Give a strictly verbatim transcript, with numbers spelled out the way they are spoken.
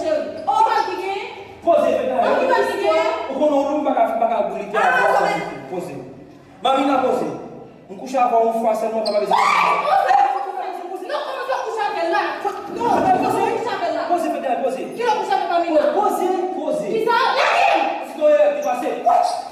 cheri. Oh, ki mal ki genyen? Poze, fè bagay. Oh, ki mal ki genyen? Ou konnen yon nonm pa ka, pa ka boule tè avè w. Poze. Mamina, poze. M kouche avè w yon fwa sèlman, pa bezwen. Poze! Non, kòman sa w kouche avè l la? Non, kòman sa w kouche avè l la? Poze, fè bagay, poze. Kilè w kouche avèk Mamina? Poze, poze. Kisa? Lage m! Si w ye, depase.